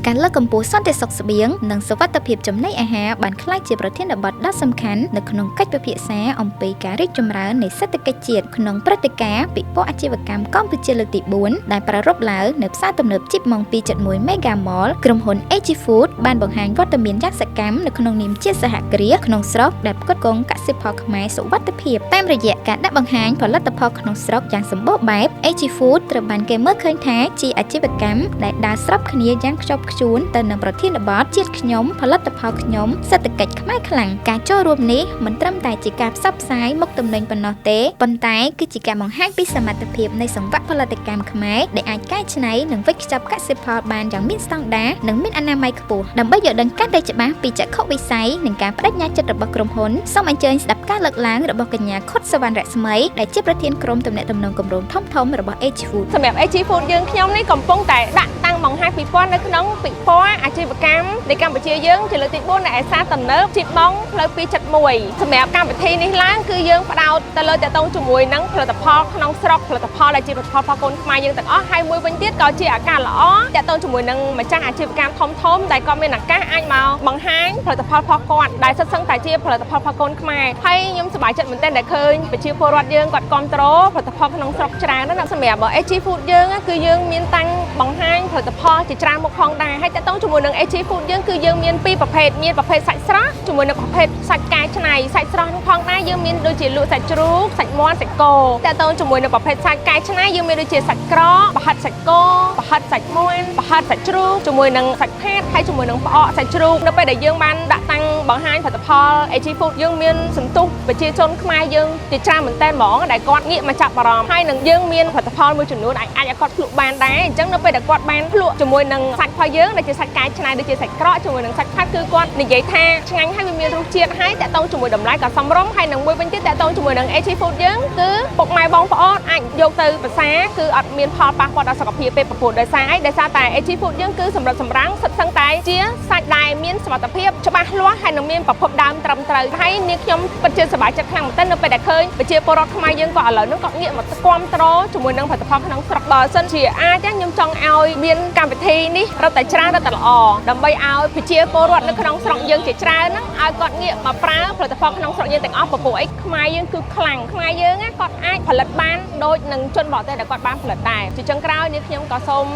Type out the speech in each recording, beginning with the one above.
ការលើកកម្ពស់សន្តិសុខស្បៀងនិងសុវត្ថិភាពចំណីអាហារបានក្លាយជាប្រធានបទដ៏សំខាន់នៅក្នុងកិច្ចពិភាក្សាអំពីការរីកចម្រើននៃសេដ្ឋកិច្ចជាតិក្នុងព្រឹត្តិការណ៍ពិព័រណ៍អាជីវកម្មកម្ពុជាលើកទី4ដែលប្រារព្ធឡើងនៅផ្សារទំនើបជីបម៉ុង271 Mega Mall ក្រុមហ៊ុន AG Food បានបង្ហាញវត្តមានយ៉ាងសកម្មនៅក្នុងនាមជាសហគ្រាសក្នុងស្រុកដែលផ្គត់ផ្គង់កសិផលខ្មែរសុវត្ថិភាពតាមរយៈការដាក់បង្ហាញផលិតផលក្នុងស្រុកយ៉ាងសម្បូរបែប AG Food ត្រូវបានគេមើលឃើញថាជាអាជីវកម្មដែលដើរស្របគ្នាយ៉ាងខ្ជាប់ខ្ជួនទៅនឹងប្រធានបទជាតិខ្ញុំផលិតផលខ្ញុំសេដ្ឋកិច្ចខ្មែរខ្លាំងការចូលរួមនេះមិនត្រឹមតែជាការផ្សព្វផ្សាយមុខទំនិញប៉ុណ្ណោះទេប៉ុន្តែគឺជាការបង្ហាញពីសមត្ថភាពនៃសង្វាក់ផលិតកម្មខ្មែរដែលអាចកែច្នៃនិងវេចខ្ចប់កសិផលបានយ៉ាងមានស្តង់ដារនិងមានអនាម័យខ្ពស់ដើម្បីយល់ដឹងកាន់តែច្បាស់ពីចក្ខុវិស័យនិងការប្តេជ្ញាចិត្តរបស់ក្រុមហ៊ុនសូមអញ្ជើញស្ដាប់ការលើកឡើងរបស់កញ្ញាខុតសវណ្ណរស្មីដែលជាប្រធានក្រុមទំនាក់ទំនងគម្រោងធំៗរបស់ H Food។ សម្រាប់ AG Food យើងខ្ញុំនេះកំពុងតែដាក់តាំងបង្ហាញពិព័រណ៍នៅក្នុងពិព័រណ៍អាជីវកម្មនៃកម្ពុជាយើងជាលើកទី4នៅឯផ្សារទំនើបជីបង់ផ្លូវ271សម្រាប់កម្មវិធីនេះឡើងគឺយើងផ្ដោតទៅលើតាក់ទងជាមួយនឹងផលិតផលក្នុងស្រុកផលិតផលដែលជាផលិតផលរបស់កូនខ្មែរយើងទាំងអស់ហើយមួយវិញទៀតក៏ជាឱកាសល្អតាក់ទងជាមួយនឹងម្ចាស់អាជីវកម្មធំធំដែលក៏មានឱកាសអាចមកបង្ហាញផលិតផលរបស់គាត់ដែលសុទ្ធសឹងតែជាផលិតផលរបស់កូនខ្មែរហើយខ្ញុំសប្បាយចិត្តមែនទែនដែលឃើញប្រជាពលរដ្ឋយើងគាត់គ្រប់គ្រងផលិតផលក្នុងស្រុកច្រើនណាស់សម្រាប់ AG Food យើងគឺយើងមានតាំងបង្ហាញផលិតផលជាច្រើនមុខផងដែរហើយតាក់ទងជាមួយនឹង AG Food យើងគឺយើងមានពីរប្រភេទមានប្រភេទសាច់ស្រស់ជាមួយនឹងប្រភេទសាច់កែច្នៃសាច់ស្រស់នោះផងដែរយើងមានដូចជាលក់សាច់ជ្រូកសាច់មាន់សាច់គោតាក់ទងជាមួយនឹងប្រភេទសាច់កែច្នៃយើងមានដូចជាសាច់ក្រកប្រហិតសាច់គោប្រហិតសាច់មាន់ប្រហិតសាច់ជ្រូកជាមួយនឹងសាច់ផាតហើយជាមួយនឹងផ្អកសាច់ជ្រូកនៅពេលដែលយើងបានដាក់តាំងបង្ហាញផលិតផល AG Food យើងមានសន្ទុះប្រជាជនខ្មែរយើងជាច្រើនមែនតើហ្មងដែលគាត់ងាកមកចាប់អារម្មណ៍ហើយនឹងយើងមានផលិតផលមួយចំនួនអាចអាចឲ្យគាត់ភ្លក់បានដែរអញ្ចឹងនៅពេលដែលគាត់បានភ្លក់ជាមួយនឹងសាច់របស់យើងដែលជាសាច់កែច្នៃដូចជាសាច់ក្រកជាមួយនឹងសាច់ផាត់គឺគាត់និយាយថាឆ្ងាញ់ហើយវាមានរសជាតិហើយតាក់ទងជាមួយតម្លៃក៏សមរម្យហើយនឹងមួយវិញទៀតតាក់ទងជាមួយនឹង AG Food យើងគឺពុកម៉ែបងប្អូនអាចយកទៅប្រសាគឺអត់មានផលប៉ះពាល់ដល់សុខភាពទេប្រពន្ធដោយសារអីដោយសារតែ AG Food យើងគឺសម្រាប់សម្រាំងសិតសឹងតែជាសាច់ដែលមានសុវត្ថិភាពច្បាស់លាស់ហើយនឹងមានប្រភពដើមត្រឹមត្រូវហើយនាងខ្ញុំពិតជាសប្បាយចិត្តខ្លាំងមែនទែននៅពេលដែលឃើញប្រជាពលរដ្ឋខ្មែរយើងក៏ឥឡូវនេះក៏ងាកមកគាំទ្រជាមួយនឹងផលិតផលក្នុងស្រុកបើសិនជាអាចខ្ញុំចង់ឲ្យមានកម្មវិធីនេះរឹតតែច្រើនរឹតតែល្អដើម្បីឲ្យប្រជាពលរដ្ឋនៅក្នុងស្រុកយើងជាច្រើនហ្នឹងឲ្យគាត់ងាកមកប្រើផលិតផលក្នុងស្រុកយើងទាំងអស់ពពួកអីខ្មែរយើងគឺខ្លាំងខ្មែរយើងគាត់អាចផលិតបានដូចនឹងជនបរទេសដែលគាត់បានផលិតដែរជាចុងក្រោយនេះខ្ញុំក៏សូម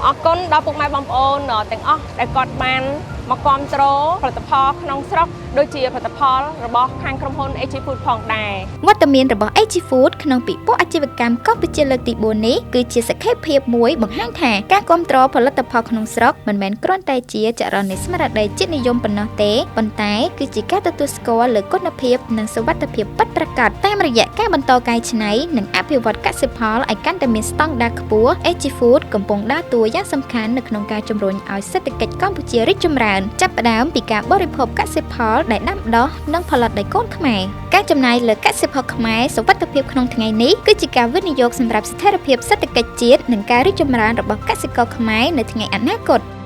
អរគុណដល់ពុកម៉ែបងប្អូនទាំងអស់ដែលគាត់បានមកគាំទ្រផលិតផលក្នុងស្រុកដូចជាផលិតផលរបស់ខាងក្រុមហ៊ុន AG Food ផងដែរ។ វត្តមានរបស់ AG Food ក្នុងពិព័រណ៍អាជីវកម្មកម្ពុជាលើកទី4នេះគឺជាសក្ខីភាពមួយបង្ហាញថាការគាំទ្រផលិតផលក្នុងស្រុកមិនមែនគ្រាន់តែជាចរន្តនៃស្មារតីជាតិនិយមប៉ុណ្ណោះទេប៉ុន្តែគឺជាការទទួលស្គាល់លើគុណភាពនិងសុវត្ថិភាពពិតប្រាកដតាមរយៈការបន្តកែច្នៃនិងអភិវឌ្ឍកសិផលឲ្យកាន់តែមានស្តង់ដារខ្ពស់ AG Food កំពុងដើរតួយ៉ាងសំខាន់នៅក្នុងការជំរុញឲ្យសេដ្ឋកិច្ចកម្ពុជារីកចម្រើនចាប់ផ្ដើមពីការបរិភោគកសិផលដែលដាំដុះនិងផលិតដោយកូនខ្មែរការចំណាយលើកសិផលខ្មែរសុវត្ថិភាពក្នុងថ្ងៃនេះគឺជាការវិនិយោគសម្រាប់ស្ថិរភាពសេដ្ឋកិច្ចជាតិនិងការរីកចម្រើនរបស់កសិករខ្មែរនៅថ្ងៃអនាគត។